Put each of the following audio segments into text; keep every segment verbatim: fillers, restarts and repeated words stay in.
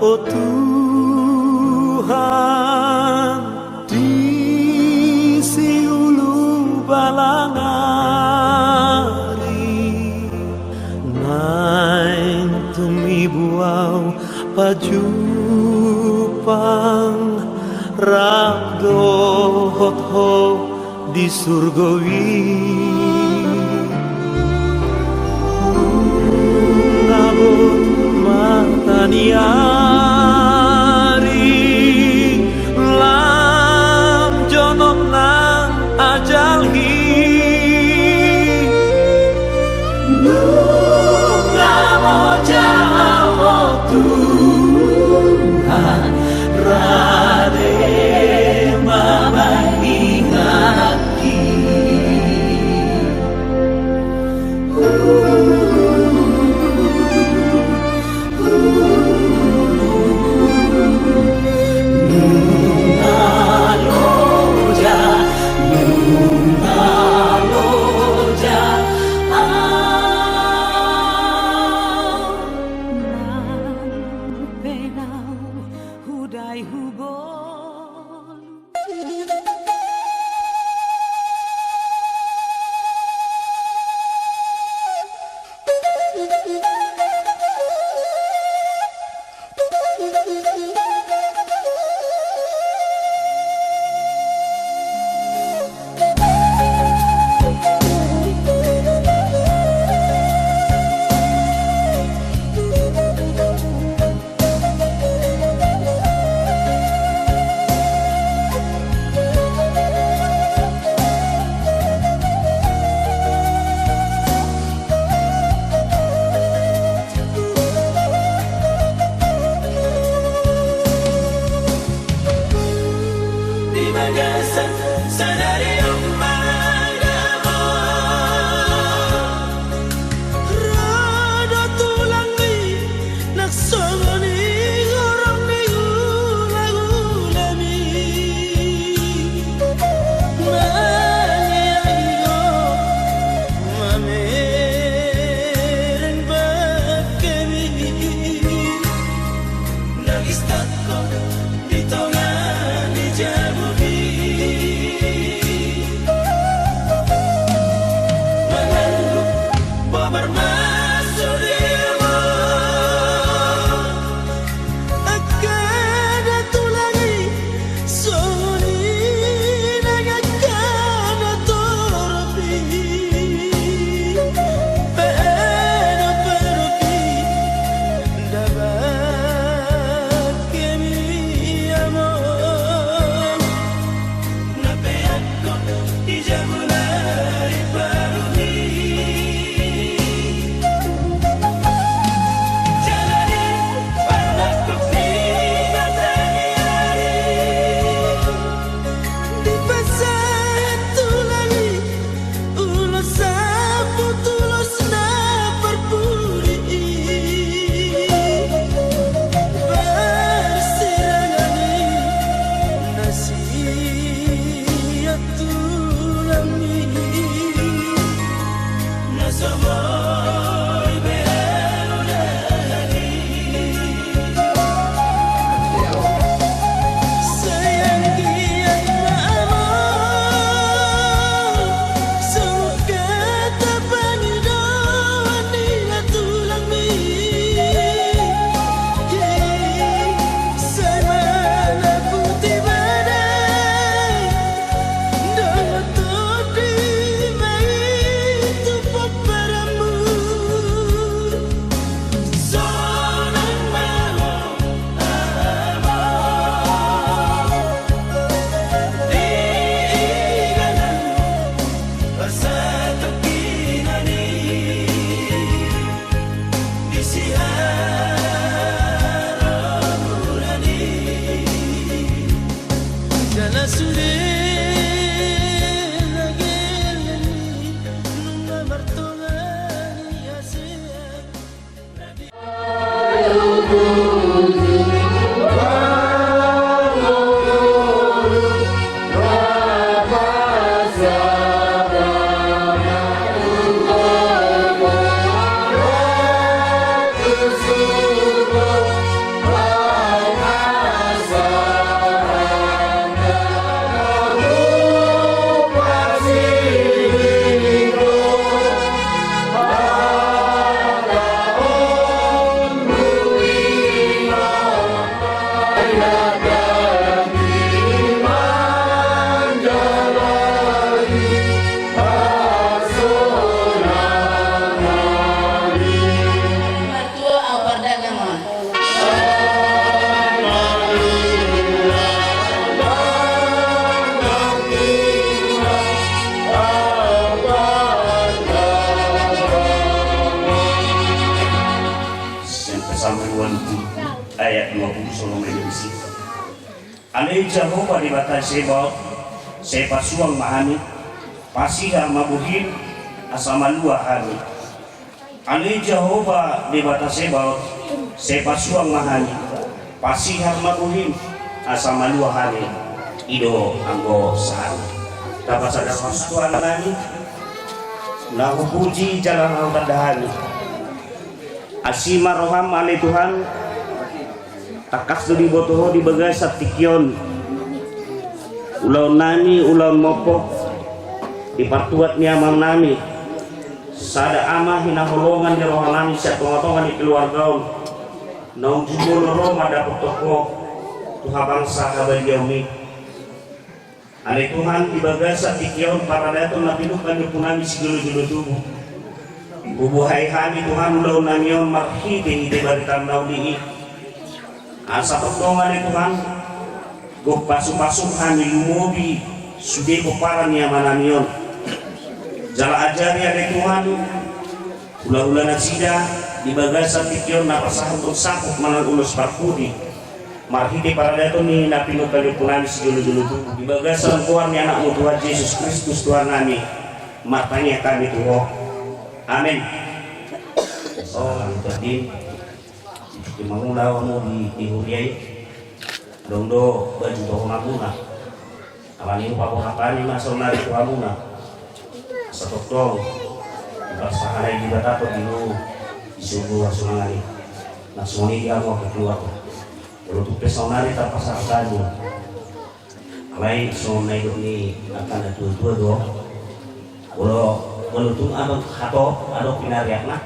O Tuhan, di siulu balangari, naeng tung mibu au pajumpang rap dohot Ho di surgo i. Nunga bot mata ni ari, lam jonok nang ajal i. Nunga mojak au, o Tuhan, rade ma baen inganki. Nunga loja, nunga loja au. Nang pe na hudai hubolu. Di bagasan sadari on mangamot, ro do tulang i nang songon i horong ni hulahulami. Mangihut i do mamereng bangkemi, nangis tangko di tonga ni jabumi. Manganggu bobar ma sude ma angka na tulang i, songon i nang angka na torop i. Baen ma torop i, nda bangkemi amang. Na peak ho di jabu na di parumi. Jala di parnangkok ni mata ni ari, dipasahat tulang i ulos samput ulos na parpudi i. Parsirangan i na sian tulang i. Ale Jahowa Debata Zebaot, sai pasuang ma hami, pasihar ma bohim, asa malua hami. Ale Jahowa Debata Zebaot, sai pasuang ma hami, pasihar ma bohim, asa malua hami. I do anggo sahatna. Tapasada ma tu Tuhan nami, na hupuji jala na hutanda hami. Asi ma roham ale Tuhan, tangkas do diboto Ho di bagasan tingki on. Ulaon nami, ulaon mompo, di partuat ni amang nami, sada ama hinaholongan ni roha nami sian tonga-tonga ni keluarga on, naung jumolo ro mandapothon Ho tu habangsa habadiaon i. Ale Tuhan, di bagasan tingki on paradaton na pinungka ni ompu nami sijolo-jolo tubu. Hubuhai hami Tuhan ulaon nami on marhite-hite barita na uli i. Asa tongtong ale Tuhan, gok pasu-pasu hami lumobi sude pomparan ni ama nami on. Jala ajari ale Tuhan, hula-hula nasida di bagasan tingki on na pasahathon saput manang ulos parpudi. Marhite paradaton ni na pinungka ni ompu nami sijolo-jolo tubu. Di bagasan goar ni Anakmu Tuhan Jesus Kristus Tuhan nami, martangiang hami tu Ho. Amen. O, Amang Tondin, di mangula hamu di, di huria i, adong do baju tohonanmuna. Alani i paborhat hami ma saonari tu hamuna. Asa tongtong diparsahalai Debata tondinmu di surgo hasonangan i. Na songon i di hamu angka keluarga. Molo tung pe saonari tarpasahat hami. Alai songon na nidok ni angka na tua-tua do. Molo, molo tung adong hatop, adong pinariakna.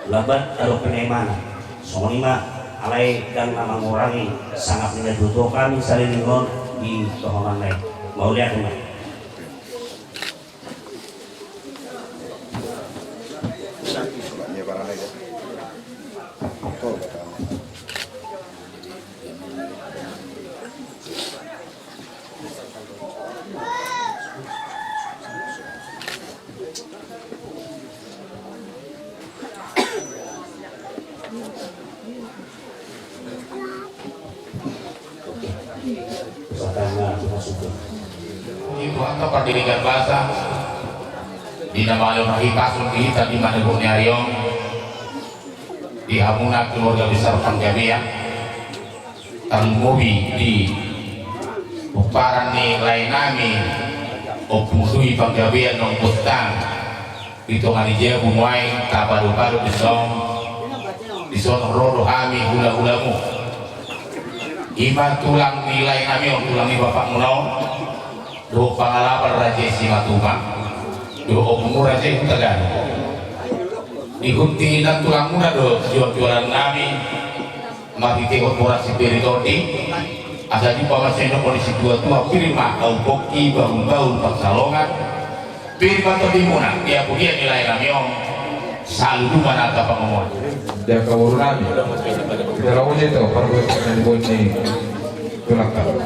Lambat adong pe na imana. Songon i ma, alai ndang na mangurangi sangap ni na tuatua hami saleleng on di tohonanna i. Mauliate ma. Di Tuhanta pardenggan basa, di na mangaliat hahipason di hita di manegok ni ari on, di hamuna keluarga besar Panggabean. Tarlumobi di pomparan ni lae nami Ompu Dwi Panggabean naung bostang di tonga ni jabu nuaeng, tapado-pado dison, dison ro do hami hula-hulamu. I ma tulang ni lae nami on, tulang ni bapakmuna on. Dohot pangalapan raja i Simatupang, dohot ompunmu raja i Hutaganup. Diikuti nang tulangmuna do sijual-jualan nami, marhitehon boras si Peri Tondi, asa jumpa ma songon nidok ni situatua, pir ma ahu pongki, bahul-bahul pansalongan, pir ma tondimuna, di apudian ni lae nami on, saluhutna angka pangomoan. Jaka boru nami, kita lawan itu, parbuat nami boin ni tulang kami.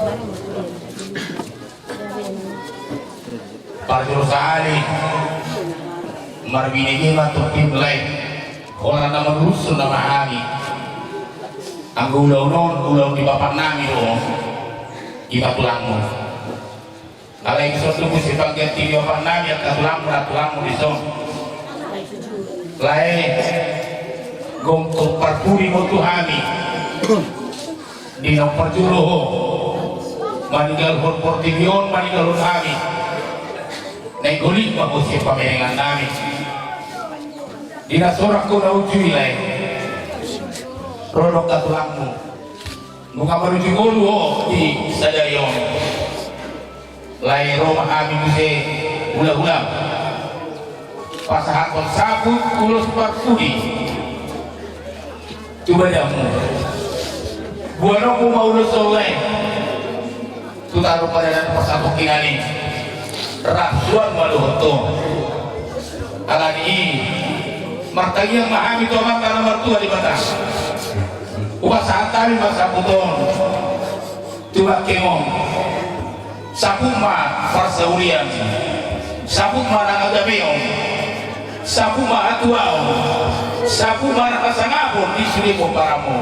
Parjolo sahali marbinege ma tongkin lae, holan na mangurushon nama hami. Anggo ulaon on, ulaon ni bapak nami do on, i ma tulangmu. Alai dison do muse pangganti ni bapak nami, angka tulangmu, na tulangmu dison. Lae, gomgom parpudi ma tu hami. Di naung parjolo ho maninggalhon portibi on, maninggalhon hami, naeng holit ma ho sian pamenengan nami. Di na sorang ho na uju i lae, ro do angka tulangmu. Nunga manuju ngolu ho di sadari on. Lae, ro ma hami muse hula-hula pasahathon saput ulos parpudi tu badanmu. Boanonmu ma ulos on lae tu tano padanan parsatongkinan i. Rap suan ma dohot ho. Alani i martangiang ma hami tu Amanta na martua Debata. Hupasahat hami ma saput on tu bangkeng on. Saput ma parsaulian, saput ma nang hagabeon, saput ma hatuaon, saput ma nang hasangapon di sude pomparanmu.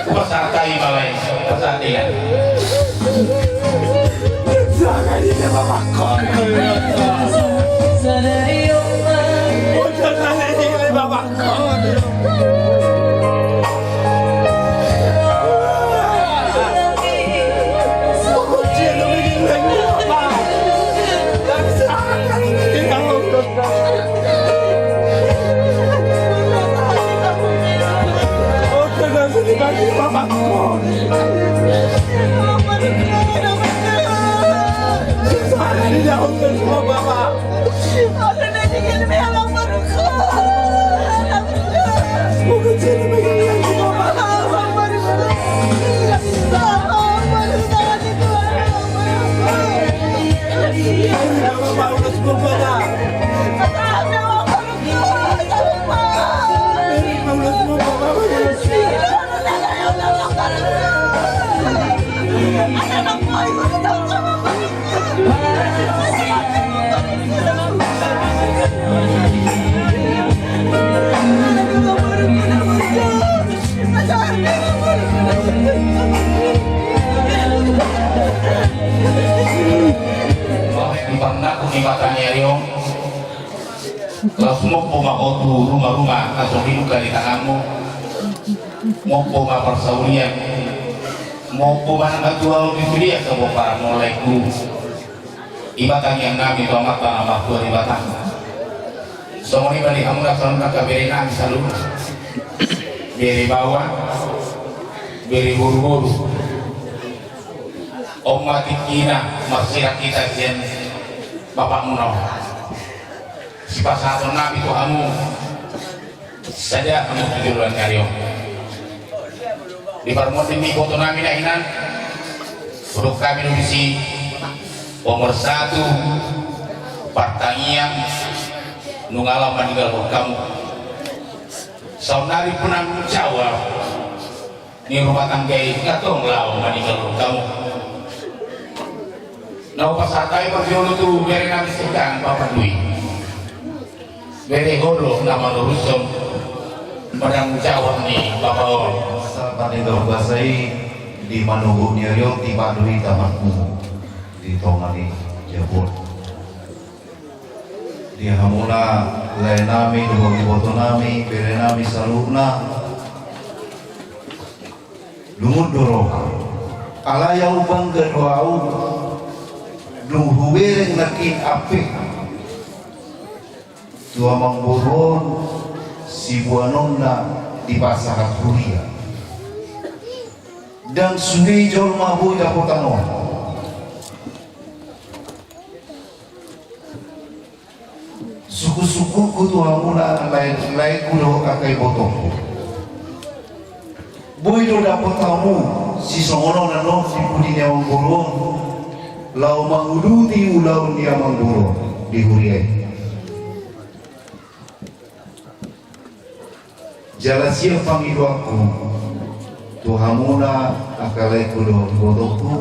Pasahat i ma lae, pasahat i. Di pangkatna ni mata ni ari on. Laos mompo ma ho tu ruma-ruma na so dibuka di tanganmu. Mompo ma parsaulian. Mompo ma nang hatuaon di sude asa pomparanmu, laengku. Ima tangiang nami tu Amanta na martua Debata. Songon i ma di hamu na songon angka bere nami saluhutna. Bere baoa, bere boru-boru. On ma tingkina marsilang hita sian bapakmuna on. Sipasahaton nami tu hamu, sada hamu tu joloan ni ari on. Di parmonding ni iboto nami na hinan, hudok hami do disi, nomor satu, partangiang, nunga laho maninggalhon hamu. Saonnari penanggung jawab ni rumah tangga i, nga tong laho maninggalhon hamu. Na hupasahat hami parjolo tu bere nami sian Bapak Dwi. Bere, ho do na manorushon penanggung jawab ni bapa on. Sahat ni torbasa i di manogot ni ari on, tipak do hita marpungu di tonga ni jabu on. Di hamuna lae nami dohot iboto nami, bere nami saluhutna, lungun do roha. Alai ahu bangga do ahu dung hubereng nangkin ampe tu amangboru on siboanonna dipasahat huria. Ndang sude jolma boi dapotan on. Sungkun-sungkunku tu hamuna lae-, laengku dohot angka ibotongku. Boi do dapot hamu sisongon on annon di pudi ni amangboru on, laho manguduti ulaon ni amangboru on di huria i. Jala sian pangidoanku tu hamuna angka laengku dohot ibotongku,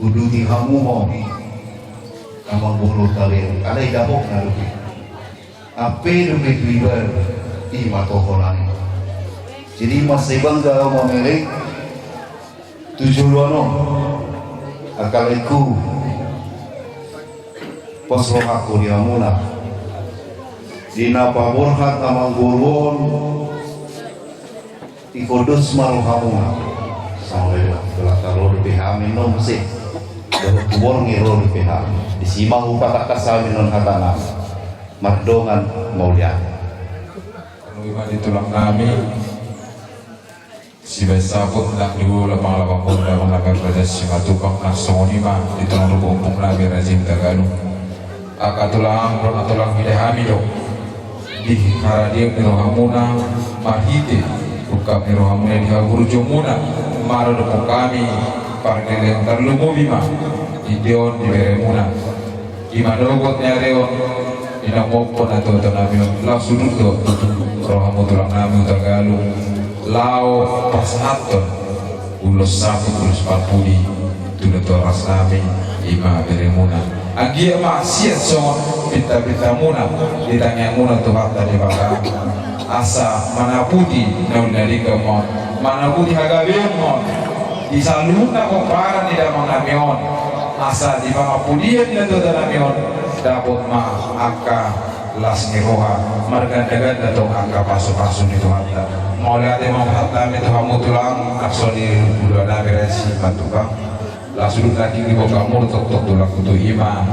uduti hamu ma amangboru on taberu, alai dapotna dope. Ampe dope tu iba, i ma tohonan i. Jadi mansai bangga ahu mamereng tu joloan on, angka laengku. Pos rohangku di hamuna, di na paborhat amangboru on, ipos ma rohamuna. Songon i do, gelah ro dope hami annon muse, dohot tu borngin ro dope hami. Disi ma hupatangkas hami annon hatana, mardongan mauliate. Ro ima di tulang nami. Sibaen saput nang di ulu, lapang-lapang gondang, nang raja Simatupang, nang songon i ma di tulang rumpung nami raja i Hutagalung. Angka tulang, tulang mida hami do di haradeon ni rohamuna, marhite ungkap ni rohamuna di haburjuonmuna, maradophon hami pargellengan, tarlumobi ma di ende on di beremuna. Di manogot ni ari on, di na mompo na toto nami on, laos udut do rohamu tulang nami Hutagalung, laho pasahathon ulos saput ulos parpudi tu natorasna nami, i ma beremuna. Anggiat ma sian songon pinta-pintamuna, di tangiangmuna tu Tuhanta Debata, asa manaputi na uli na denggan ma Manaputi hagabeon di saluhutna pomparan ni damangnami on, asa di pangampudian ni natuatanami on dapot ma angka las ni roha, margandaganda tong angka pasupasu ni Tuhanta. Mauliate ma hataMi tu hamu tulang, songon i ulaonami resi mantubang. Las ulut lagi di boka muruk toktok tulang kutu ima.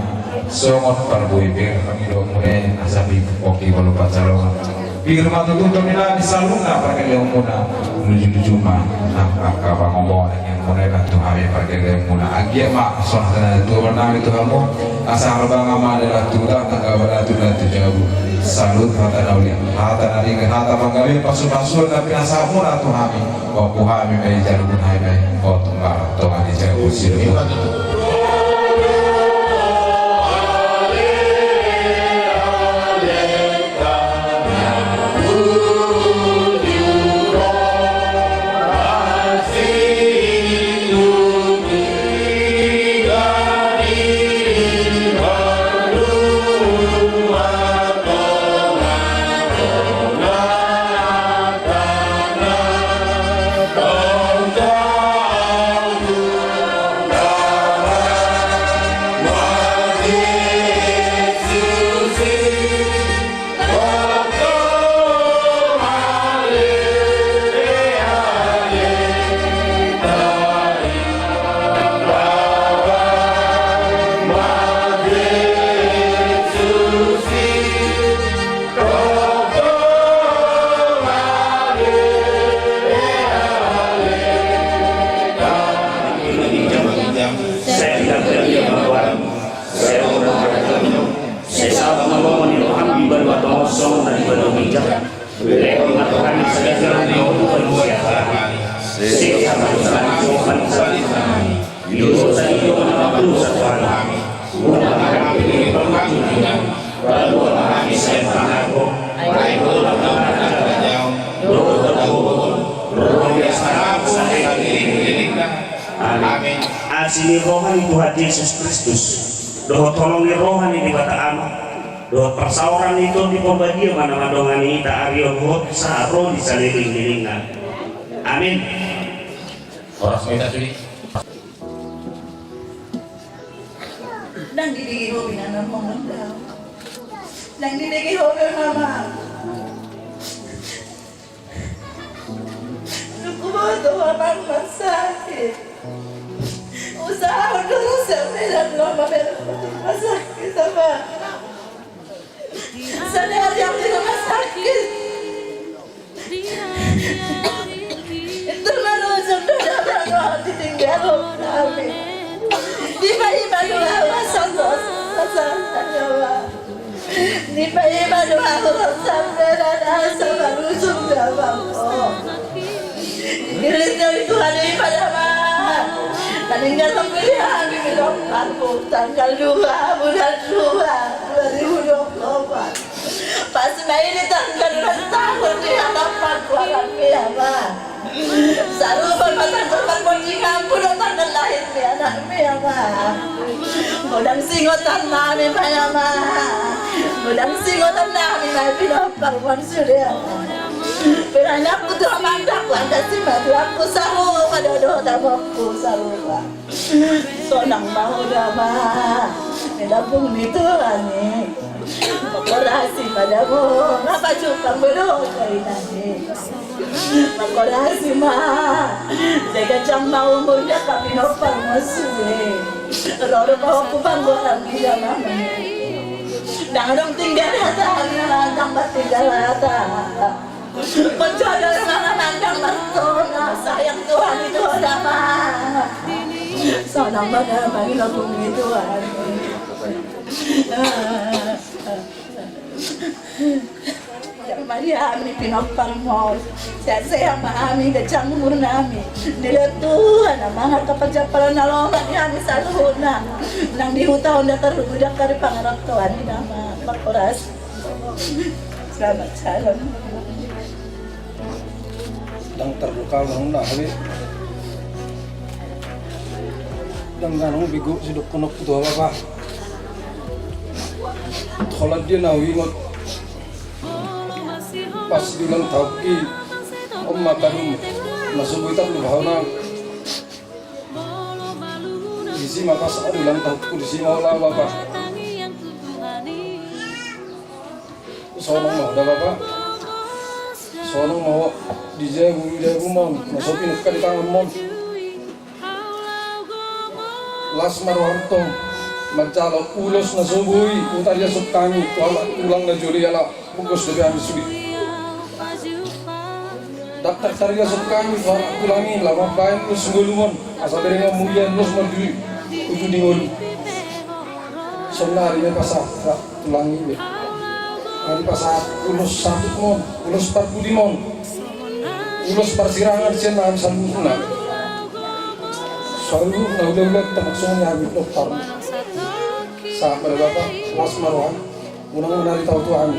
Songon parbue pir kami domu ne asa pipok i balo pancalongan. Pir ma tutu toni na di saluna parkeleonmuna. Luju-luju ma angka pangomo lagi muna na tu hami parkeleonmuna. Agia ma songon na tu nami tu hamu. Asa harbanga ma adalah tu tangga balatu na tu jabu. Salut hata na uli, hata na dingin, hata panggabean, pasu-pasuan na pinasahatmuna tu hami. Pampu hami ma i, jabu hami ma i. Otu ma tonga ni jabu silu. Sesa mangolongi roham di banua tonga on songon na di banua ginjang. Lehon ma tu hami sadari on haramuan siapari. Sesa ma dosa nami songon na sesa di dosa ni dongan nami na mardosa tu hami. Unang ma hami pinangido tu pangunjunan, palua ma hami sian pangago. Ai Ho do nampuna harajaon dohot hagogoon, ro di hasangapon saleleng ni lelengna. Amin. Asi ni roha ni Tuhan Jesus Kristus, dohot holong ni roha ni Debata Ama, dohot parsaoran ni Tondi Porbadia ma na mandongani hita ari on dohot sahat ro di saleleng ni lelengna. Amin. Horas ma hita sude. Ndang dibege ho be inanamuna. Ndang dibege ho be mama. Nunga huboto ho amang mansai. Usaha ho do sampe na lomo be rumah sakit, amang. Sadari au di rumah sakit. Itu marujung do, amang, ditinggal ho hami. Dipaima do au asa dos, asa dos. Dipaima do au ro sampe na asa marujung do, amang. Dikirim do Tuhan i pada, amang. Maninggalhon hami dohot pahu tanggal dua bulan dua, dua ribu dua puluh empat. Pas ma i di tanggal ulang tahun di hadapan Tuhanmi, amang. Sarupa ma tanggal parbondinganmu dohot tanggal lahir ni anakmi, amang. Godang singotan nami ma i, amang. Godang singotan nami ma i, pinompar on sude, amang. Pinainakku tu amangku, angka simatuangku sarupa do dohot amangku sarupa. Sonang ma ho da, amang. Di lambung ni Tuhan i. Mangkorasi ma da ho. Nga pajumpang be dohot dainang i. Mangkorasi ma. Sai ganjang ma umurna, angka pinomparmu sude. Ro do ho tu panggoarmi, amang. Ndang adong tinggal hata, ndang adong tinggal hata. Sonang ma da, amang, di lambung ni Tuhan i. Jalo ma di hami pinomparmu. Sehat-sehat ma hami, ganjang umur nami. Dilehon Tuhan, amang, angka panjampalan na lomo di hami saluhutna. Nang di huta on ndang tarlumobi angka di pangarantoan i, amang. Mangkorasi. Selamat jalan. Ndang tarluka, amang, na hami. Ndang adong begu sidohononku tu ho, amang. Holan dia na huingot. Pas di ulang tahunki, on ma tadung. Na so boi tarlupa hona. Disi ma pas ulang tahunku, disi ma holan, Bapa. Sonang ma ho da, Bapa. Sonang ma ho di jabu, di jabumon, na so pinungka di tanganmon. Las ma roham tong manjalo ulos na so boi hutarihashon hami tu halak tulang na jolo i, ala pogos dope hami sude. Ndang tarhasahon hami tu halak tulang i laho mambahen ulos ngolumon, asa berengonmu ia ulos marjui uju di ngolu. Sonari ma dipasahat tulang i be. Nga dipasahat ulos saputmon, ulos parpudimon, ulos parsirangan sian hami saluhutna. Saluhutna hulahulanta, songon i hami dokter. Sahat ma da, Bapa, las ma roham. Unang, unang ditahu Tuhan.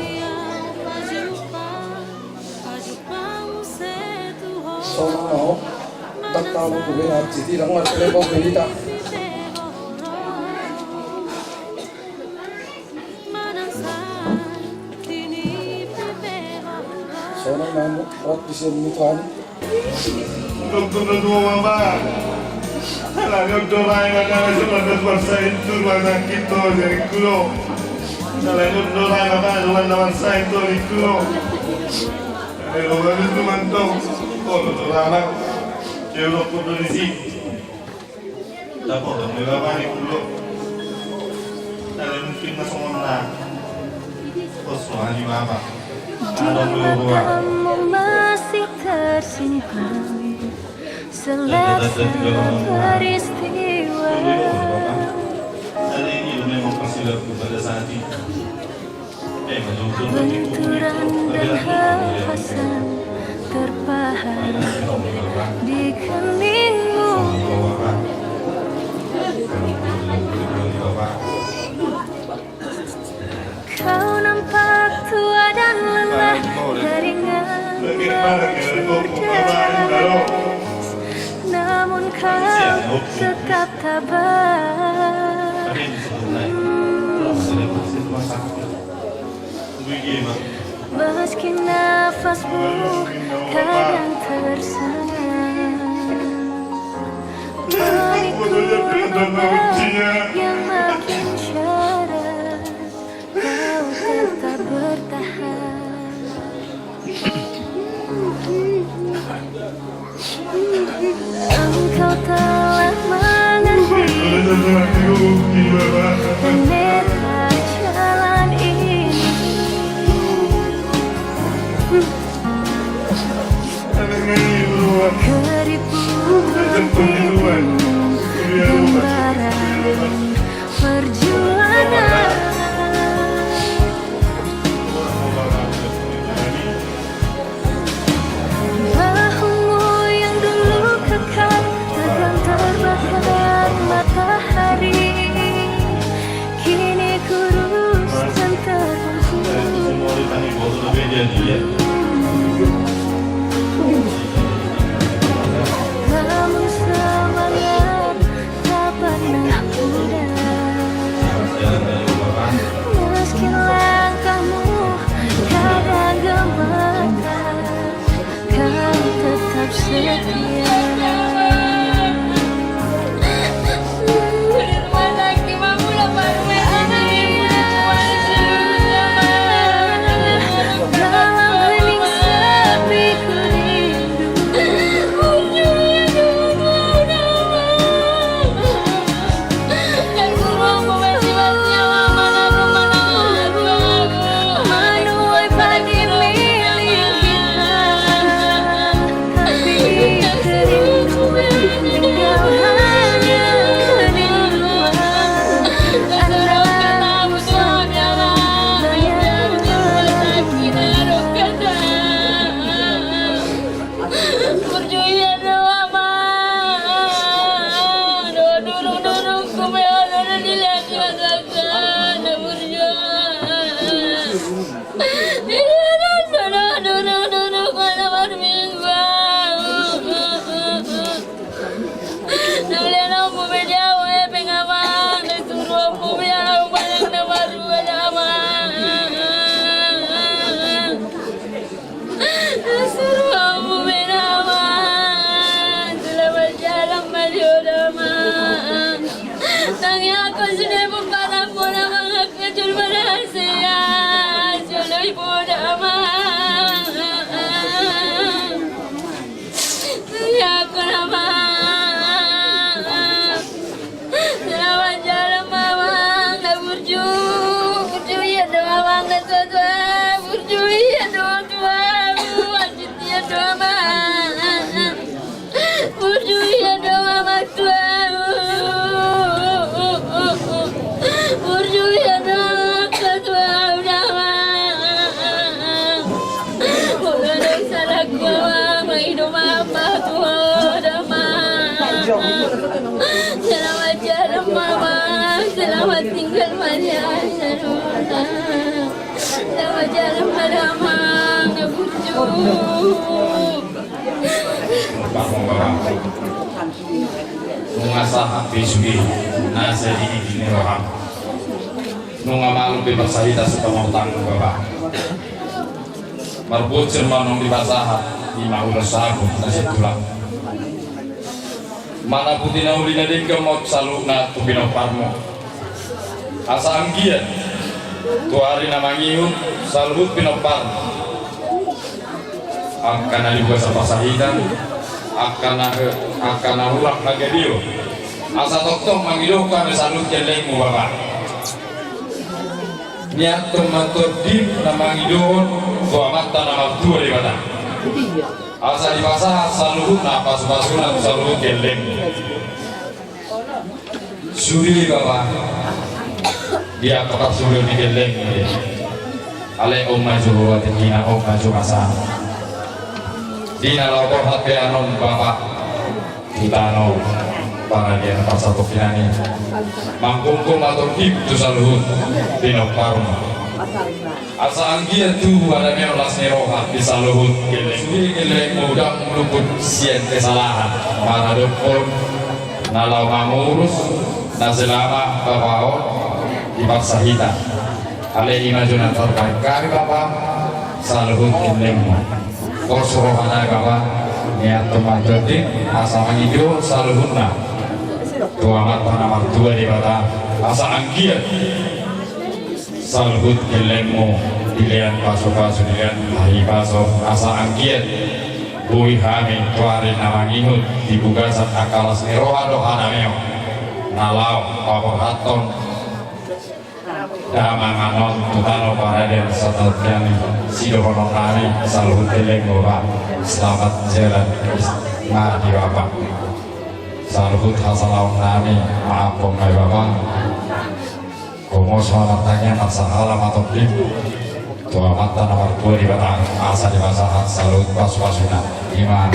Sonang ma ho. Ndang tahu be na citi, ndang ngerti be ho berita. Sonang ma ho, rap di sini Tuhan. Dokter na tua, Bapa. Alani on do lae, makana songon na marsain tu rumah sakit do, jadi kulo. Alani on do lae, makana songon na marsain tu di kulo. Elo baru tu mantong. Oh, dokter lama. Cewek dokter di sini. Dapot dong, Bapa, ni kulo. Alai mungkin na songon na. Pos roha ni Bapa. Adong, Bapa. Di matamu masih tersimpan selesa peristiwa. Alai ini memang pasti laku pada saat itu. Benturan dan hempas terpahat di keningmu. Kau nampak tua dan lelah, keringat berderas. Namun kau tetap tabah. Meski nafasmu kadang tersengal, penipuan yang makin syarat, kau tetap bertahan. Engkau telah mengerti dan merah jalan ini. Keributan, bingung, dan bara perjuangan. Bahumu yang dulu kekar, tegang terbakar matahari, kini kurus dan terungkut. Namun semangat tak pernah pudar. Meski langkahmu kadang gemetar, kau tetap setia. Dalam hening sepi ku rindu. Nunga sahat be sude na sai diidi ni roham. Nunga malum be parsahita sipamotoran, Bapa. Marbonsir ma naung dipasahat, ima ulos sapu na sai tulang. Manaputi na uli na denggan ma saluhutna tu pinomparmu. Asa anggiat tu ari na mangihut saluhut pinomparmu, angka na di bagasan parsahitan, angka na, angka na hurang hagabeon, asa tongtong mangidohon hami saluhut gellengmu, Bapa. Niat ma tondim na mangidohon tu Amanta na martua Debata, asa dipasahat saluhutna pasupasuna tu saluhut gellengmu. Sude, Bapa, di angka parsudeon ni gellengmu, alai on ma jolo tingkina, on ma jolo masa. Di na laho borhat be annon, Bapa, tu tano Paradian parsatongkinan i, manghongkon ma tondim tu saluhut pinomparmu. Asa anggiat tubu hadameon, las ni roha di saluhut gelleng. Sude gellengmu ndang luput sian kesalahan maradophon na laho mangurus na selama Bapa on di parsahitan. Alai ima jolo na tarbahen hami, Bapa, saluhut gellengmu. Pos rohana, Bapa, niat ma tondim asa mangido saluhutna tu Amanta na martua Debata, asa anggiat saluhut gellengmu dilehon pasupasu, dilehon hahipason, asa anggiat boi hami tu ari na mangihut di bagasan angka las ni roha dohot hadameon na laho paborhathon damang annon tu tano Paradian. Sahat hami sidohonon nami saluhut gellengmu, Bapa. Selamat jalan ma di Bapa. Saluhut hasalaon nami, maaf ma i, Bapa. Gomos ma martangiang, marsahala ma tondim tu Amanta na martua Debata, asa dipasahat saluhut pasupasuna. Ima.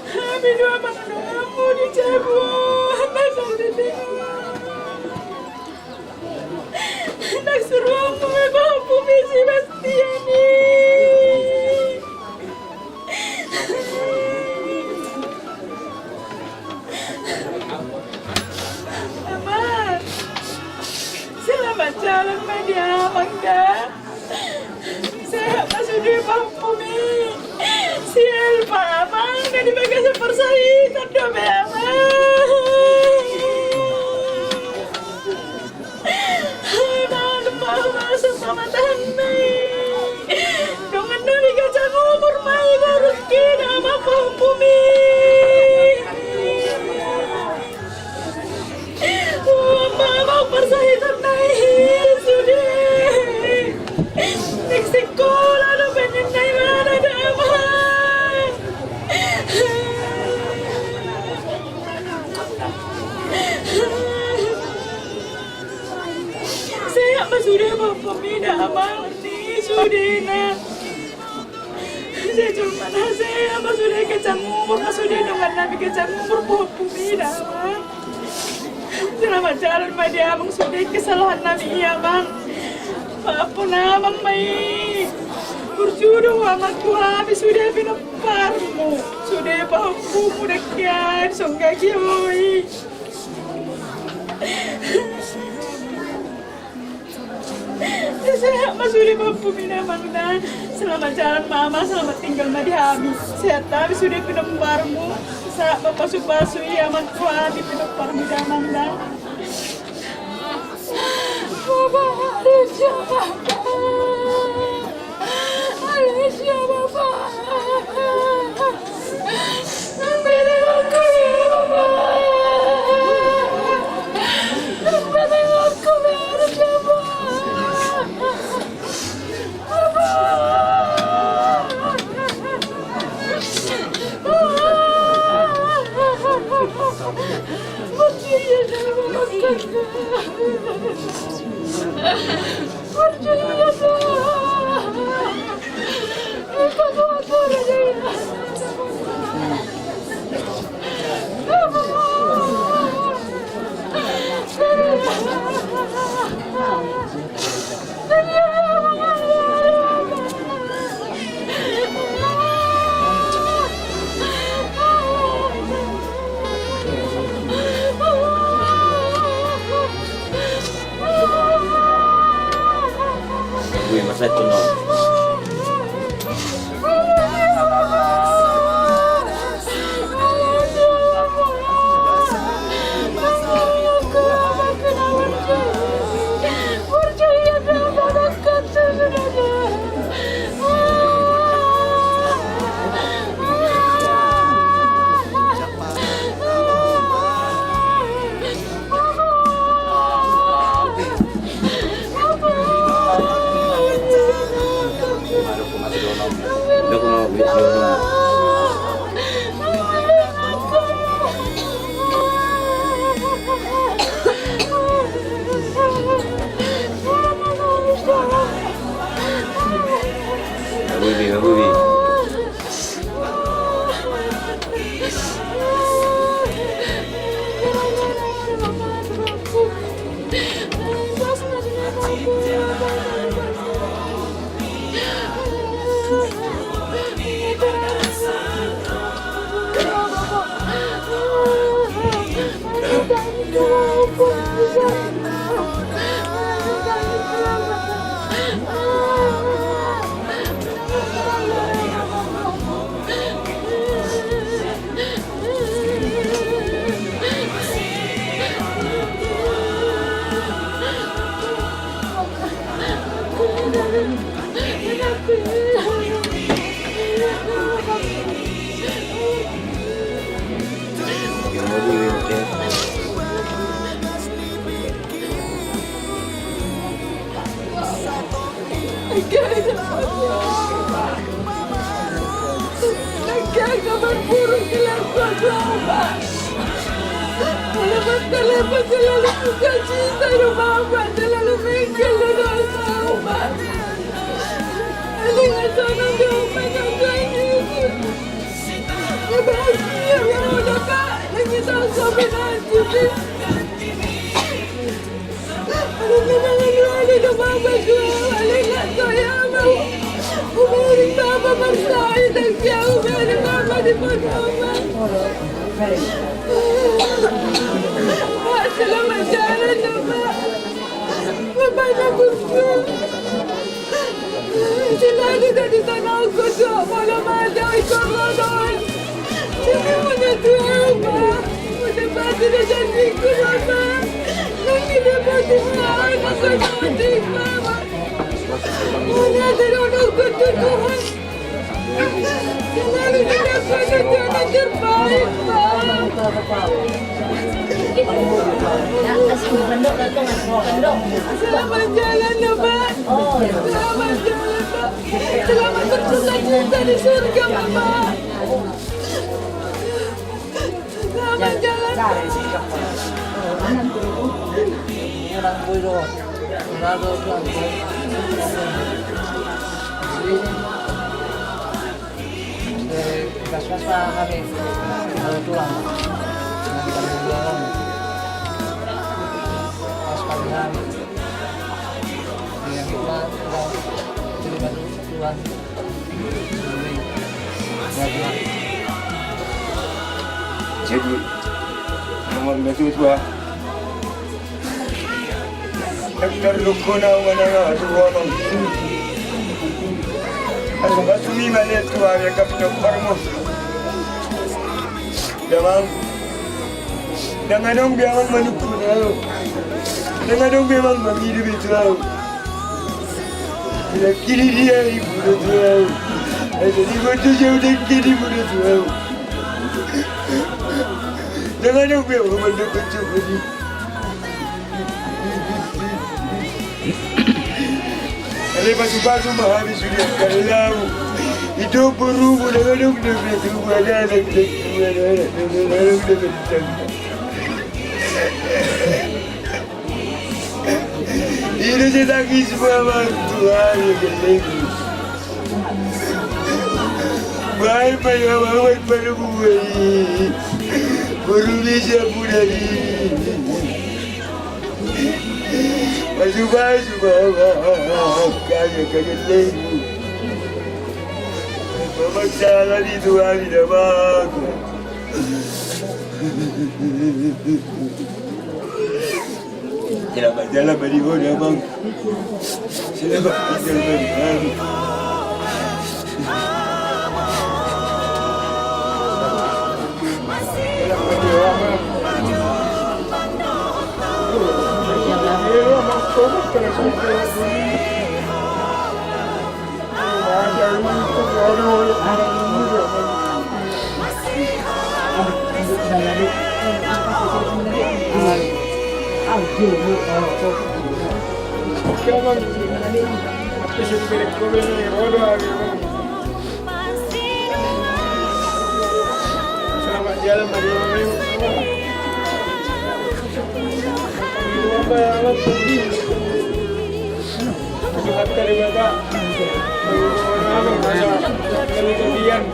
Hami do amang domu di jabu, na sandiri. Nasuruanmu ma pahompu i si Bastian i. Amang, selamat jalan ma di amang da. Sehat ma sude pahompu i. Si Elva, amang, na di bagasan parsahitan dope, amang. Malum ma, malum ma tanganna i. Dongan nami kecang umur ma i, baru kina ma pahompu i. Amang, amang, parsahitan nai sude. Naeng sikola dope ninna, ima na damang. Sehat ma sude pahompu i damang, ni sudena. Sejumpa na sehat ma sude, kecang umur ma sude, dongan nami kecang umur, pahompu i damang. Selamat jalan ma di amang sude, kesalahan nami i, amang. Pahompu amang ma i. Burju do amang tu hami sude pinomparmu. Sude pahompumu dengke i, songgaki ho i. Sehat ma sude pahompu i damang da. Selamat jalan ma amang, selamat tinggal ma di hami. Sehat hami sude pinomparmu. Sahat ma pasupasu i amang tu hami pinomparmu damang da. Bapa, Alicia, Bapa. Alicia, Bapa. Alamat terlepas selalu sukacita, rumah terlalu mengkel, rumah. Alingan sana dia, rumah yang lain. Ya, bahagia, ya, udah, Pak. Lagi tahu, sampai nanti. Selamat jalan ya, Pak. Bapak, Ibu. Selalu dari sana aku doa malam ada ikut rodol. Jadi punya Tuhan, Pak. Udah pasti dah janji ku, Pak. Nanti dia pasti mau aku doa, Pak. Udah ada rodol ke Tuhan. Selalu dilakukan yang terbaik, Pak. Selamat jalan ya, Pak. Selamat jalan, Pak. Selamat bercita-cita di surga, Bapak. Selamat jalan, Pak. Jadi, nomor dua tu, dua. Dokter Lukuna, mana tu, dua, bang. Aku batu ni mana tu, ada kami dokter mu. Damang. Ndang adong be amang manungkun ahu. Ndang adong be amang mangido be tu ahu. Bila kini dia ibu do tu ahu. Asa di boto jauh dengke di ibu do tu ahu. Ndang adong be amang manungkun cukup di. Ale pasupasu ma hami sude angka lalau. Ito borumu na manuk na betu mana na betu mana na manuk na betu. Ina se tangis mama Tuhan ya geleng. Baik baik mama baik pada buai. Boru bisa budari. Pasupasu ma, ma, ma, ma, kaya, kaya lebu. Mama salah di Tuhan di damang. Selamat jalan ma di ho damang. Selamat jalan ma di ho. Selamat jalan ma di ho. Tuhan dari Bapak. Tuhan dari Bapak. Tuhan dari Bapak.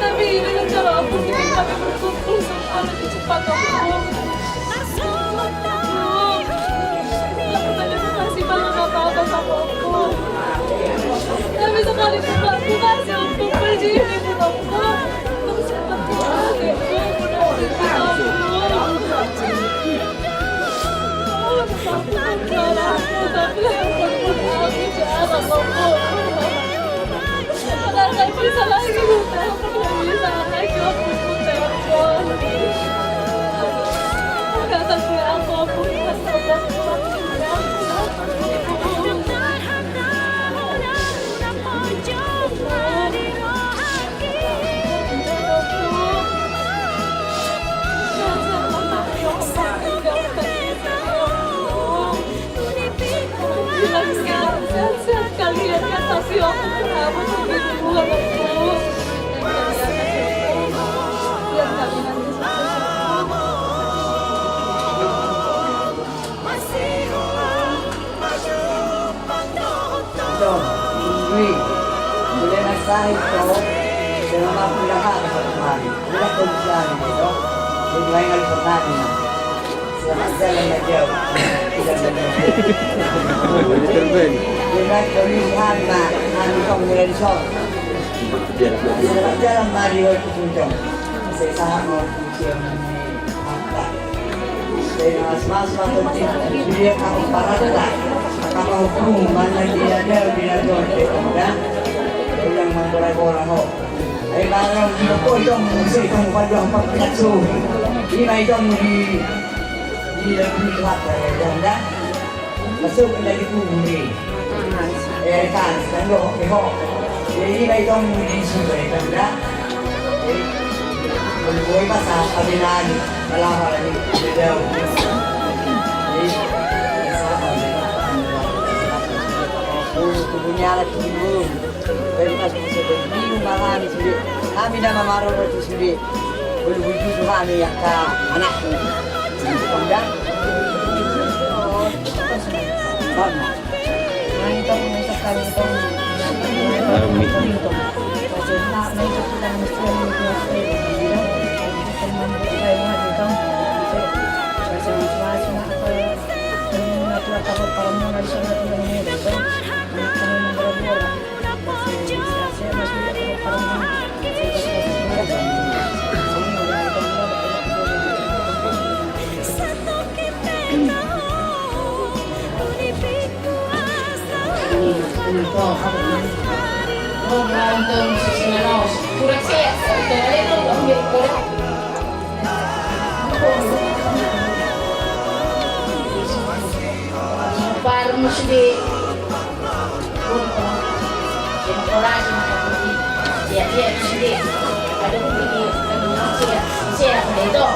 Tapi ini kan kalau aku bikin kami berkumpul semua lebih cepat, aku. Aku tadi masih makan apa-apa sama aku. Tapi sekali pun aku kasih aku pergi ini, aku. Aku sempat keluar, aku. Selamat jalan, Pak Tumari. Udah kondisi anu, gitu. Jadi, lain kali pernah, nih. Selamat jalan, Pak Jau. Udah, udah, udah. Jadi, terbaik. Jadi, kondisi anu, Pak. Anu, Pak Murenso. Selamat jalan, Mario, Kuncung. Saya sangat mau kuncung. Apa? Saya mas-mas, Pak, kuncung. Dia kamu parah, Pak. Apa hukum? Mana dia ada, dia ada, dia ada. Yang menggoda-goda, ho. Ai barang di boko idong, musi idong, pada empat belas so. Ima idong di, di, di, di, di, da. Masuk ke dalam kubur ni. Eh, kan, kan, doh, eh, ho. Jadi, ima idong di, di, di, da. Jadi, boi pas apa bilang, kalau apa lagi, beda. Jadi, sama, beda. Oh, kubur ni alat kubur. Baik, Mas, bisa bingung malah di sini. Kami nama maroro di sini. Belum wujud Tuhan yang ke anakku. Pandang. Bang. Mantap, mantap, mantap. Amin. Parmu sude. Demokrasi, demokrasi. Dia, dia sude. Ada bukti di, ada bukti ya. Saya, ada itu.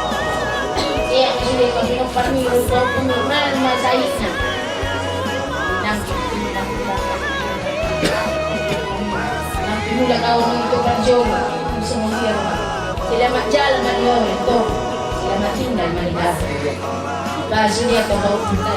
Saya sude, kau bilang parmi, kau pun normal, masa itu. Nang, nang, nang. Nang, mula kau untuk berjuang, semua dia. Selamat jalan, Mario, itu. Selamat tinggal, Mario. Kasih dia kau bawa kita.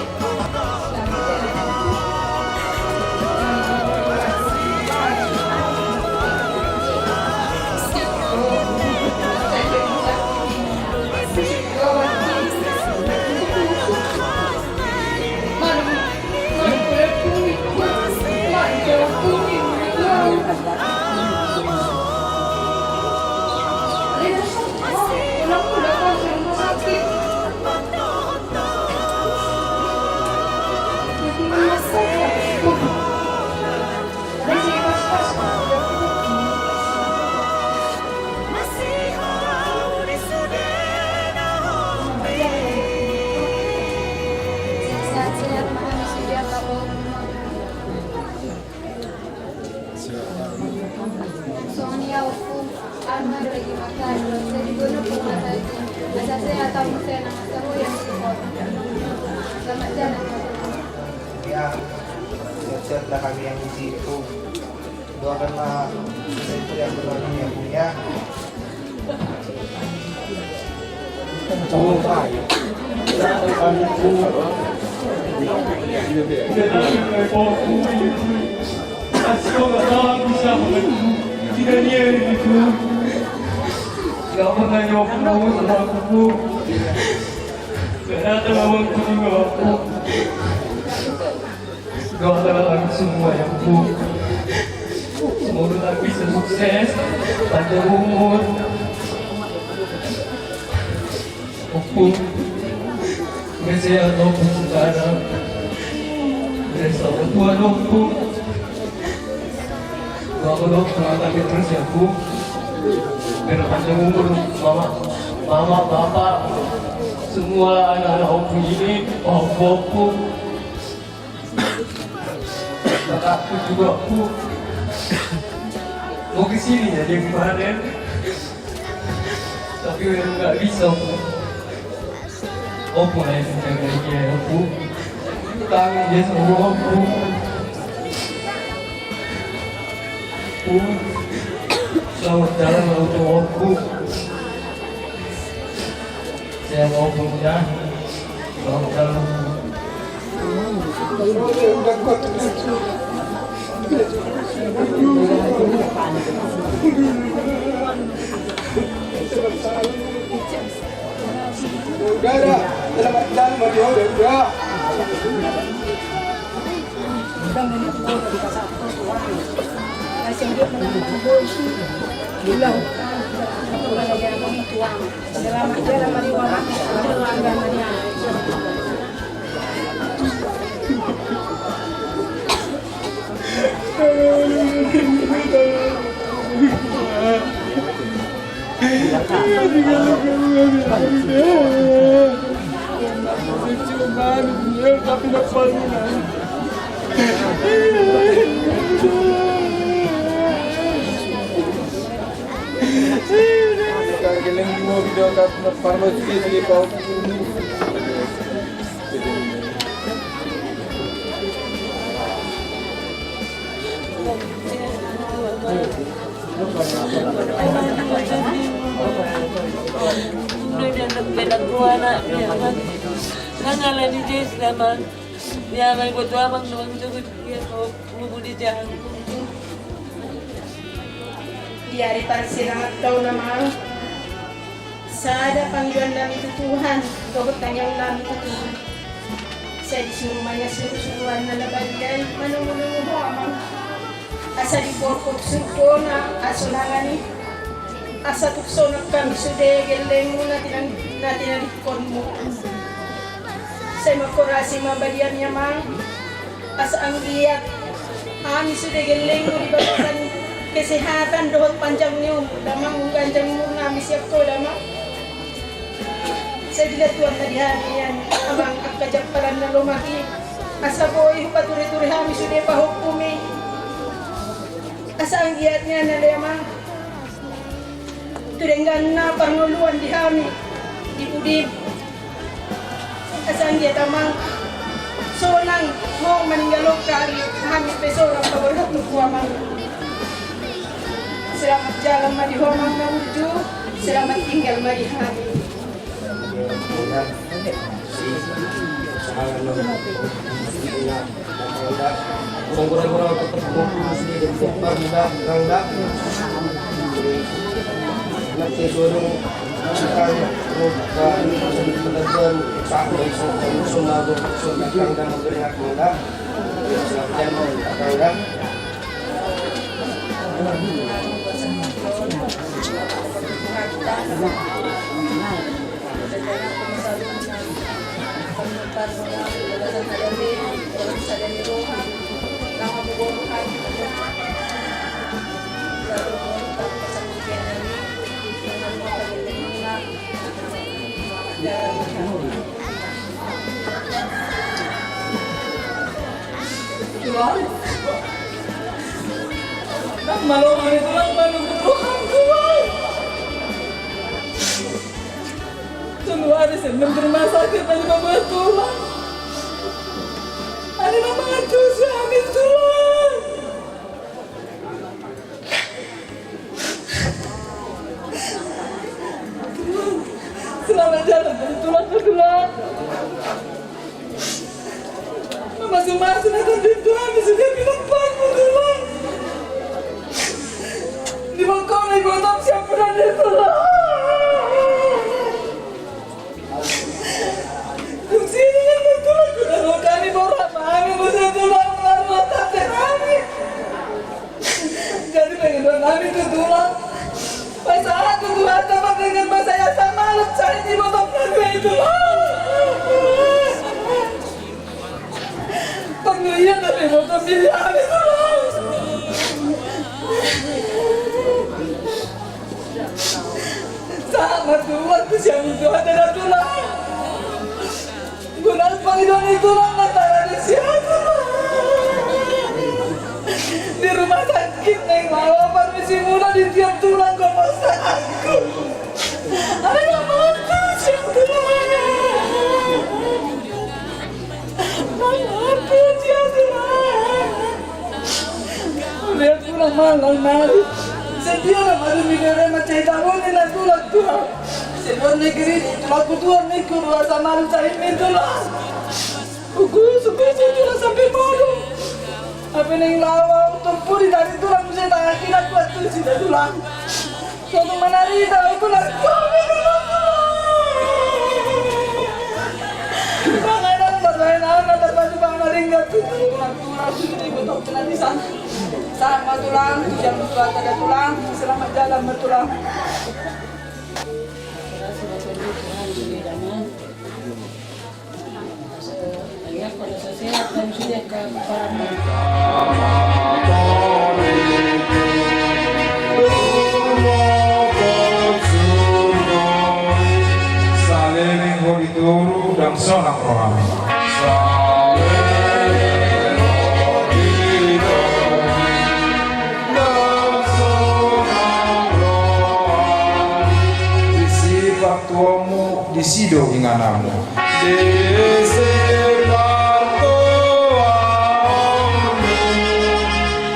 Songon i, ompu, alma do lagi makan. Jadi guna pun masa itu. Masa saya tahu saya nama saya yang di kota. Selamat jalan. Ya, siap-siap dah kami yang di situ. Doakanlah saya yang berani ya, Bu, ya. Doakan kami semua ya, Ompu. Semoga kami bisa sukses, panjang umur. Ompu, sehat, Ompu, sekarang. Selamat tua, Ompu. Doakan, Ompu, semangat kami terus ya, Ompu. Biar panjang umur, Mama, Mama, Bapak, semua anak-anak Ompu ini, Ompu, Ompu. Kakakku juga, Ompu. Mau ke sini ya dia kemarin. Tapi memang nggak bisa, Ompu. Ompu lah yang menjaga dia, Ompu. Kami dia semua, Ompu. Ompu. Selamat jalan, Ompu. Saya mau punya. Selamat jalan. Udah, udah. Selamat jalan, Mas Yo. Udah, udah. Nang ala ni Jes nama. Ya, mai buat abang doang cukup dia kau. Di ari parsirangan taon, Amang, sada pangidoan nami tu Tuhan dohot tangiang nami tu Tuhan. Sai disuru ma ia suru-suruan na badia i manongu-nongu Ho, Amang, asa diporpot surgona hasonangan i, asa tuk sonang hami sude gellengmu na tinan-, na tinadingkonmu. Sai mangkorasi ma badiami, Amang, asa anggiat hami sude gellengmu di bagasan kesehatan dohot panjang ni umur, Damang, ganjang umur nami sian Ho, Damang. Sai dilehon Tuhan ma di hami, Amang, angka jampalan na lomak i, asa boi hupature-ture hami sude pahompumi. Asa anggiat nian ale, Amang, tu dengganna parngoluan di hami di pudim. Asa anggiat, Amang, sonang Ho maninggalhon hami, hami pe sonang paborhat tu Ho, Amang. Selamat jalan ma di Ho, Amang, na burju. Selamat tinggal ma di hami. Tulang. Nang malo kami, Tulang, manunggu Tuhan, Tulang. Tolu ari sian rumah sakit, tadi mambuat Tulang. Ada nama Jose, amin, Tulang. Selamat jalan, Tulang, Tulang. Mamasu-masu na tadi Tulang, di sini pinapakmu, Tulang. Di bangkona ibotom siap berani, Tulang. Kusini kan, Tulang, Tulang, kami borat, kami bisa, Tulang, Tulang, Tulang, Tulang. Jadi pengen nami tu Tulang. Pas aku tu harta pandangan pas saya sama lu cari di botol kafe itu. Perlu iya dari botol miliar itu. Sama Tulang tu siapa tu ada Tulang. Guna pangidoan i Tulang, na tara di sian Tulang. Di rumah sakit naeng laho parmisi muna di tiap Tulang, komosta angku. Ada na mantu sian Tulang. Mantu sian Tulang. Lihat Tulang, malang nari. Sedia na baru midere macai taboni na Tulang, Tulang. Seluar negeri Tulang, ku Tulang, niku dua sama lu cari mi Tulang. Kuku suku Tulang sampai malu. Hape naeng laho ahu tompu ditani tulang muse tangan kina kuat tu sida tulang. Sotung manarita ahu tulang. Manganan barbaen ahu na tarpadu bang na ringgat tu tulang tulang tu ikut tu kena di sana. Sama tulang, tu jam dua ada tulang, selamat jalan bertulang. Saleleng hori tolu ndang sonang rohami. Saleleng hori tolu ndang sonang rohami. Disi partuaonmu, disi do ingananmu. Disi partuaonmu,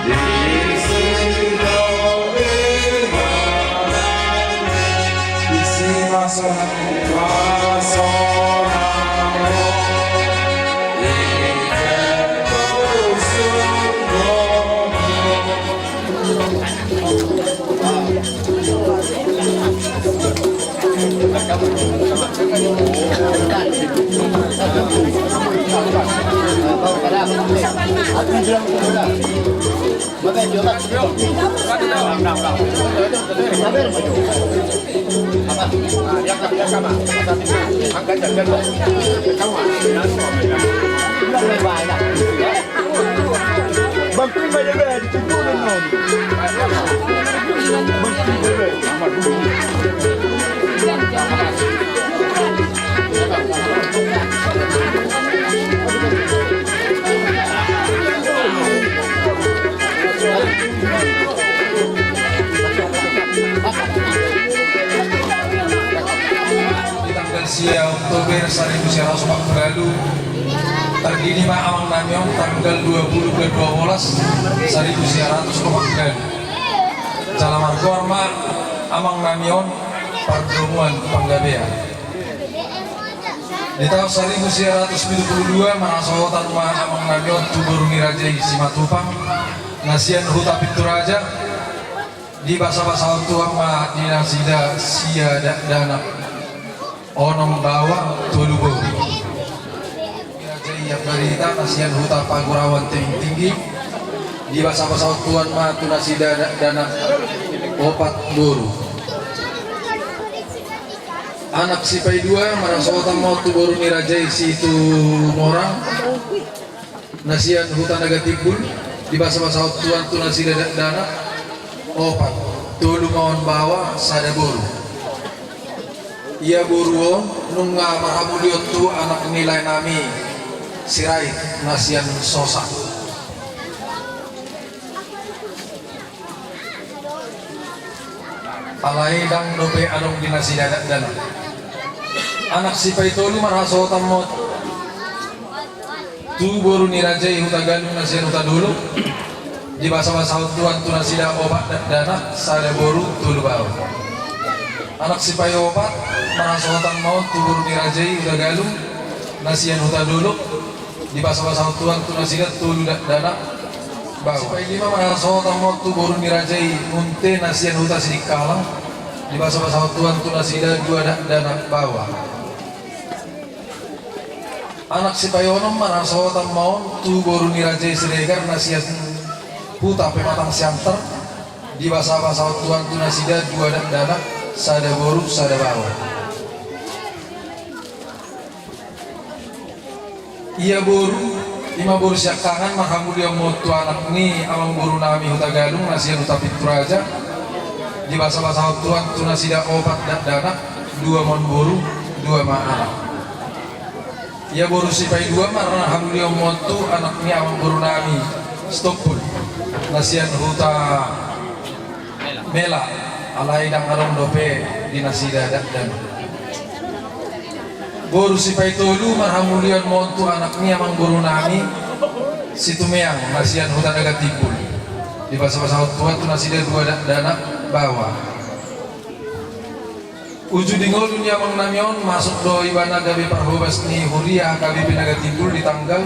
disi do ingananmu. Disi ma sonang, ma sonang. Di tanggal sia Oktober saribu sia ratus opat pulu ualu, tardidi ma amang nami on tanggal dua pulu bulan dua bolas saribu sia ratus opat pulu ualu. Jala margoar ma amang nami on Pardomuan Panggabean. Di taon saribu sia ratus pitu pulu dua marhasohotan ma amang nami on tu boru ni raja i Simatupang, na sian Huta Pinturaja. Dibasabasahon Tuhan ma di nasida sia dakdanak onom baoa tolu boru. Raja i Ambarita na sian Huta Pagurawan Tebing Tinggi. Dibasabasahon Tuhan ma tu nasida dakdanak opat boru. Anak sipaidua marhasohotan ma on tu boru ni raja i Situmorang, na sian Huta Nagatimbul. Dibasabasahon Tuhan tu nasida dakdanak opat, tolu ma on baoa, sada boru. Ia boru on nunga marhamulion tu anak ni lae nami Sirait na sian Sosa. Alai ndang dope adong di nasida dakdanak. Anak sipaitolu marhasohotan ma on tu boru ni raja i Hutagalung na sian Hutadolok. Dibasabasahon Tuhan tu nasida opat dakdanak, sada boru, tolu baoa. Anak sipaiopat marhasohotan ma on tu boru ni raja i Hutagalung na sian Hutadolok. Dibasabasahon Tuhan tu nasida tolu dakdanak, baoa. Sipailima marhasohotan ma on tu boru ni raja i Munte na sian Huta Sidikalang. Dibasabasahon Tuhan tu nasida dua dakdanak, baoa. Anak sipaionom marhasohotan ma on tu boru ni raja i Siregar na sian Huta Pematang Siantar. Dibasabasahon Tuhan tu nasida dua dakdanak, sada boru, sada baoa. Ia boru, ima boru siangkangan, marhamulion ma on tu anak ni amangboru nami Hutagalung na sian Huta Pinturaja. Dibasabasahon Tuhan tu nasida opat dakdanak, dua ma on boru, dua ma anak. Ia boru sipaidua marhamulion ma on tu anak ni amangboru nami Sitompul na sian Huta Mela, alai ndang adong dope di nasida dakdanak. Boru sipaitolu marhamulion ma on tu anak ni amangboru nami Situmeang na sian Huta Nagatimbul. Dibasabasahon Tuhan tu nasida dua dakdanak, baoa. Uju di ngolu ni amang nami on masuk do ibana gabe parhobas ni huria H K B P Nagatimbul di tanggal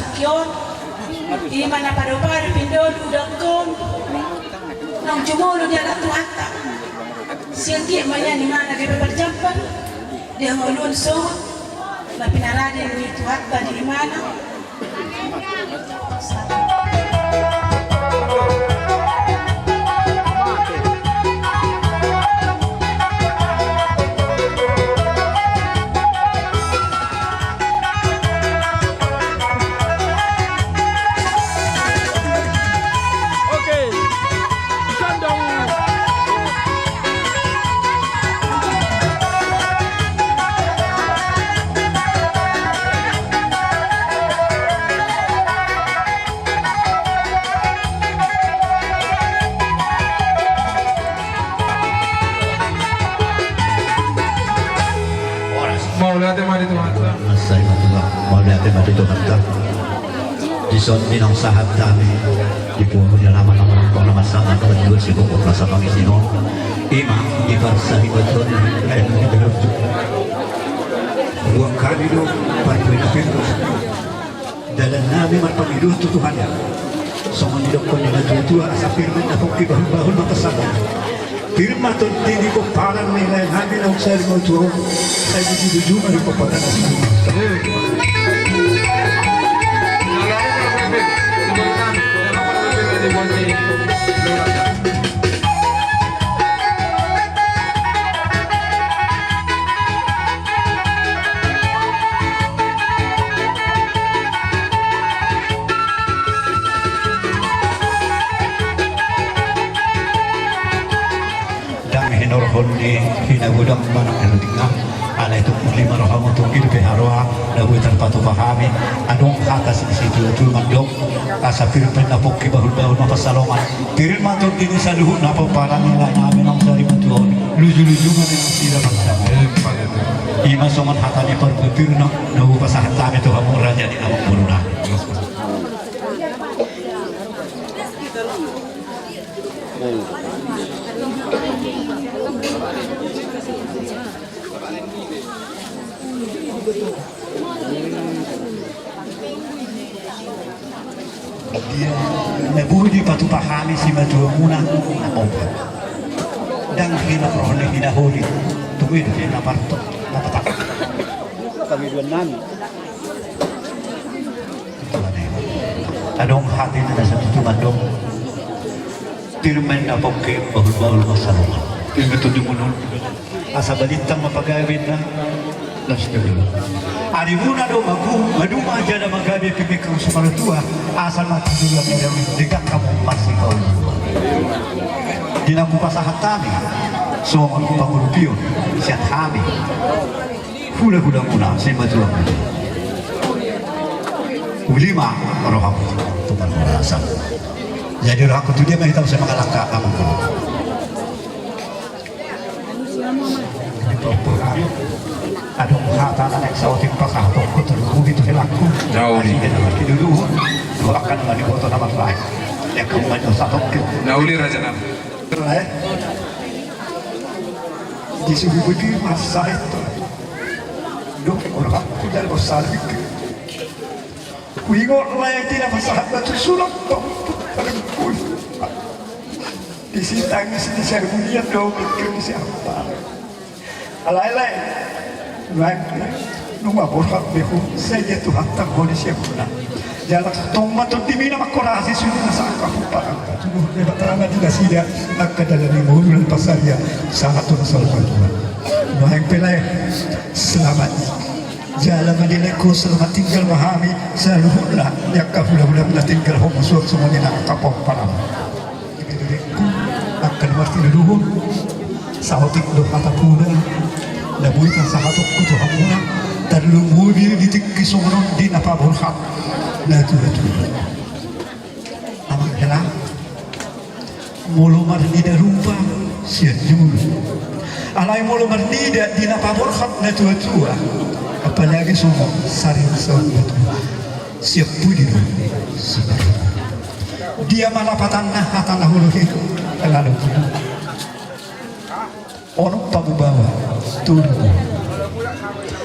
tingki on, ima na padopari pindodu dangkon, naung jumolo di anak Tuhanta. Sian dia ma nian imana gabe parjambar di hangoluan songon na pinarade ni Tuhanta di imana. Mauliate ma di Tuhanta. Mauliate ma di Tuhanta. Dison ninna sahat hami di puak ni alaman na marangkona masangan berdua si bokor rasa kami sinon. Ima di parsahi batuan. Buat kami do parpinapinus. Dalan nami marpangido tu Tuhan. Songon didok ni natuatua, asa pir ma na pongki, bahulbahul ma pasahat. Pir ma tondi di pomparan ni lae nami naung sari ma tuaon. Sai di situ juma di pomparan. Ndang hinorhon ni hinagodang manang hinagodang. Alai tung uli ma rohamu, tung i dope haroa na boi tarpatupa hami. Adong hata sian situatua mandok, asa pir ma na pongki, bahulbahul ma pansalongan. Pir ma tondi ni saluhut na pomparan ni lae nami naung sari ma tuaon. Lujuluju ma di nasida bangsa. Ima songon hata ni parpupir na, na hupasahat hami tu hamu raja ni amang boru nami. Dia na boi dipatupa hami simatuamuna na pongki. Ndang hinorhon ni hinaholi. Tung i do hinaparto na patap. Kami dua nami. Adong hata ni na satutu mandok, pir ma na pongki, bahulbahul ma pansalongan. Pir ma tondi muna. Asa balintang ma pagabe na. Las kedua. Arimuna do magu maduma jala magabe pimikang sumaratua. Asa mati dua merem di kakak masih kau. Di na hupasahat hami. Songon pangolupion sian hami hulahulamuna, simatua. Uli ma roham tu parhorasan. Jadi rohangku tu dia ma hita sai mangalangka, amangku. Adong hata na naeng saotik pasahatonku, tarlumobi tu helangku. Nauli. Asi dia na martinodohon, doakan ma di boto na marlae. Ia kamu maju satongkin. Nauli, raja nami. Rae. Di suhu budi masa itu. Dok orang aku dari besar. Huingot lae di na pasahat na tu sulap. Disi tangis di sermunian do pikir di siapa. Alai lae. Lae. Nunga borhat be ho, sai ia Tuhanta ho di siapuna. Jala tong ma tondimina mangkorasi sude na sangkap umpang. Tuduh Debata ma di nasida angka dalan ni ngolu dan pasaria sahat tu na salpu. Nuaeng pe lae. Selamat. Jala ma di lae ho selamat tinggal ma hami saluhutna, di angka hulahula na tinggal ho masuak songon i na angka pomparan. Di bebekku angka na martinodohon, saotik do hata puna na boi pasahatonku tu hamuna, tarlumobi di tingki songon on di na paborhat na tuatua. Amang hela. Molo marnida rupa sian julu. Alai molo marnida di na paborhat na tuatua. Apalagi songon sari songon batu. Sian pudi do. Dia ma lapatanna hata na holohi. Lalu. Onom pamubawa tolu.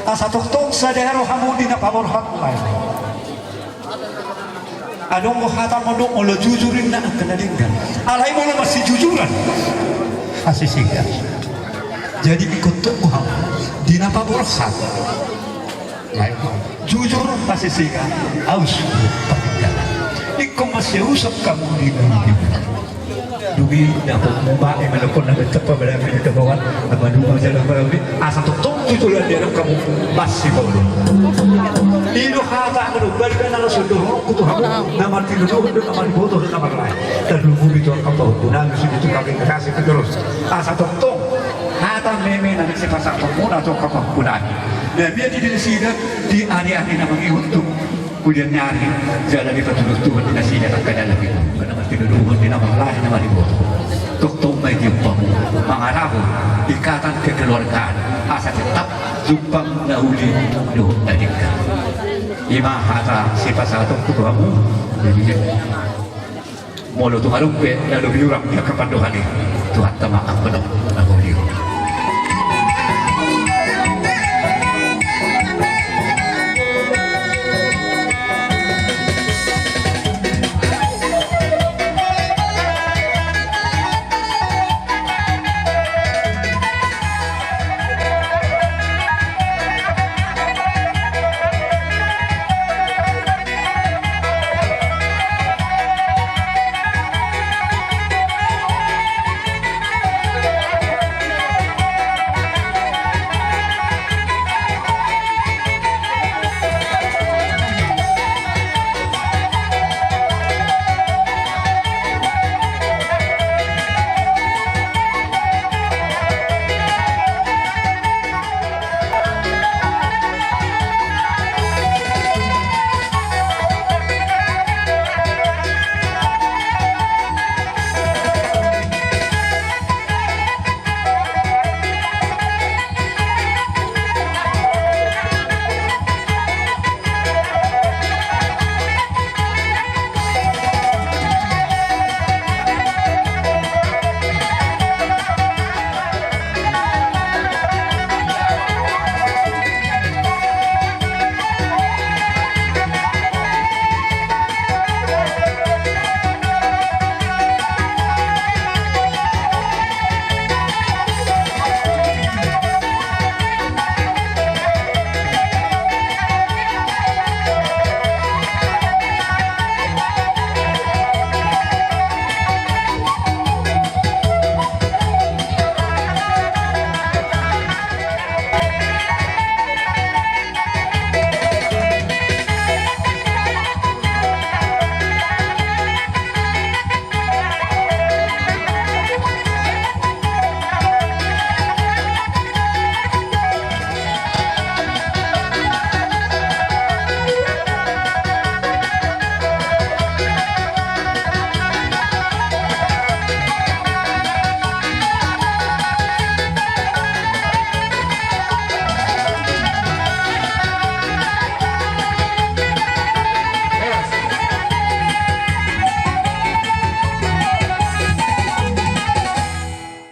Asa tongtong sada rohamu di na paborhat lae. Adong do hata mandok molo jujur inna angka na denggan. Alai molo marsijujuran hasesegan. Jadi ingkon tongtong hamu di na paborhat. Jujur, hasesegan, aus, paninggalan. Ingkon masiausan hamu di na denggan. Dung i dapot mubak i manokon na bentuk pabalaman itu kawan. Apa dulu masalah pabalaman. Asa tongtong tutulan dia hamu. Masih bolu. Ido hata anu balikan ala sudah kutu hamu. Na martinodohon, na marboto, na marlae. Tarlumobi tu angka pahompu nami sudah tu kami kasih terus. Asa tongtong hata meme na sipasahatonmuna tu angka pahompu nami. Na bia di diri sida di ari-ari na mangihut tu. Kemudian nyari jala dipatuduh Tuhan di nasida angka dalan itu. Karena martinodohon di na marlae na marboto. Tongtong ma i di umpamu mangarahon ikatan kekeluargaan asa tetap jumpang na uli dohot na denggan. Ima hata sipasahatonku tu hamu. Molo tung adong pe na lobi hurang di angka pandohan i, Tuhanta ma angka na